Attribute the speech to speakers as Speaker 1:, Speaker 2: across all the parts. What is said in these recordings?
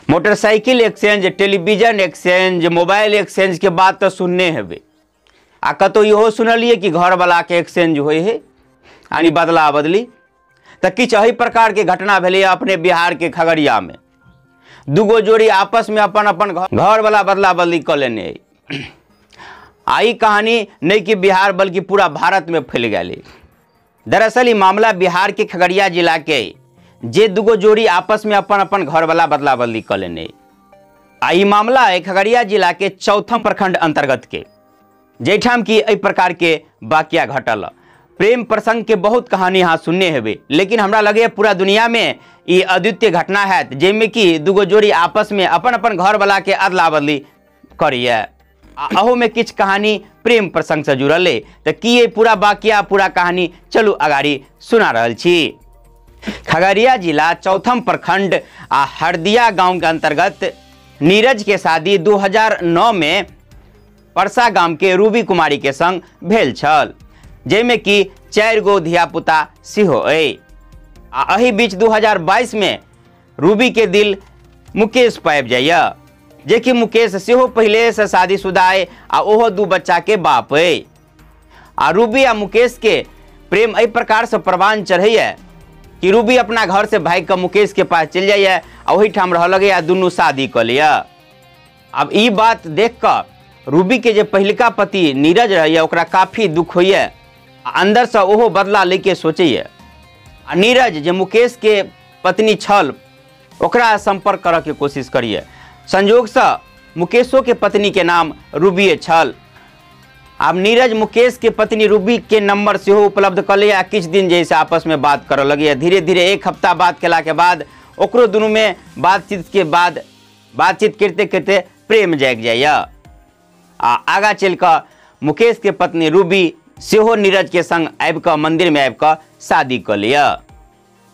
Speaker 1: Motorcycle exchange, television exchange, mobile exchange के बात तो सुनने हेबै आ कतौ इहो सुनलियै कि घरवला के एक्सचेंज होइ है यानी बदला बदली। तो किछु एहि प्रकार के घटना भेलै अपने बिहार के खगड़िया में। दूगो जोड़ी आपस में अपन अपन घरवला बदला बदली कऽ लेने। आ ई कहानी नहीं कि बिहार बल्कि पूरा भारत में फैल गेलै। दरअसल ई मामला बिहार के खगड़िया जिला के जे दूगो जोड़ी आपस में अपन अपन घरवला बदला बदली कऽ लेने। आ ई मामला है खगड़िया जिला के चौथम प्रखंड अंतर्गत के, जाहिठाम कि एहि प्रकार के वाकया घटल। प्रेम प्रसंग के बहुत कहानी अहाँ सुनने हेबै, लेकिन हमरा लगैए पूरा दुनिया में ई अद्वितीय घटना हैत जाहिमे कि दूगो जोड़ी आपस में अपन अपन घरवला के अदला बदली करैए। आ अहूमे किछु कहानी प्रेम प्रसंग से जुड़ल अइ। तऽ की ये पूरा वाकया पूरा कहानी चलू अगाड़ी सुना रहल छी। खगड़िया जिला चौथम प्रखंड आ हरदिया गांव के अंतर्गत नीरज के शादी 2009 में परसा गाम के रूबी कुमारी के संग भेल छल, जाहिमे कि 4 गो धियापुता सेहो अइ। आ एहि बीच 2022 में रूबी के दिल मुकेश पाबि जाइए, जेकि मुकेश सेहो पहिलेसँ शादीशुदा अइ आ ओहो 2 बच्चा के बाप अइ। आ रूबी आ मुकेश के प्रेम एहि प्रकारसँ परवान चढ़ैए कि रूबी अपना घर से भागि कऽ मुकेश के पास चलि जाइए आ ओहिठाम रहऽ लगैए आ दुनू शादी कऽ लिअ। आब ई बात देख कऽ रूबी के जे पहिलका पति नीरज रहैए ओकरा काफ़ी दुख होइए आ अंदरसँ ओहो बदला लैके सोचैए। आ नीरज जे मुकेश के पत्नी छल ओकरा संपर्क करऽके कोशिश करैए। संजोगसँ मुकेशो के पत्नी के नाम रूबीए छल। आब नीरज मुकेश के पत्नी रूबी के नंबर सेहो उपलब्ध कऽ लैए आ किछु दिन जे आपस में बात करऽ लगैए। धीरे धीरे 1 हफ्ता बात केला के बाद ओकरो दुनू में बातचीत के बाद बातचीत करिते करिते प्रेम जागि जाइए। आ आगाँ चलि कऽ मुकेश के पत्नी रूबी सेहो नीरज के संग आबि कऽ मंदिर में आबि कऽ शादी कऽ लिअ।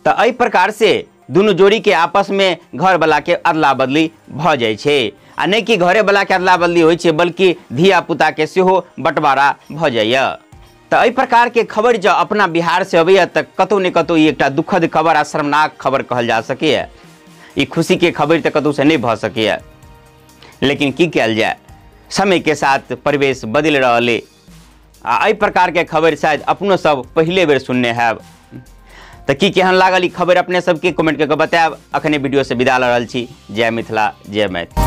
Speaker 1: तऽ एहि प्रकार से दुनू जोड़ी के आपस में घरवला के अदला बदली भऽ जाइ छै। आ नहि कि घरेवला के अदला बदली होइ छै बल्कि धियापुता के सेहो बँटवारा भऽ जाइए। तऽ एहि प्रकार के खबर जँ अपना बिहार से अबैए तऽ कतहु ने कतहु ई एकटा दुखद खबर आ शर्मनाक खबर कहल जा सकैए। ई खुशी के खबर तऽ कतहु से नहि भऽ सकैए, लेकिन की कयल जाय, समय के साथ परिवेश बदलि रहल अइ। आ एहि प्रकार के खबर शायद अपनो सब पहिले बेर सुनने हैब। तऽ की केहन लागल ई खबर अपने सबके कमेंट कऽ के बतायब। अखने वीडियो से विदा लऽ रहल छी। जय मिथिला, जय मैथिली।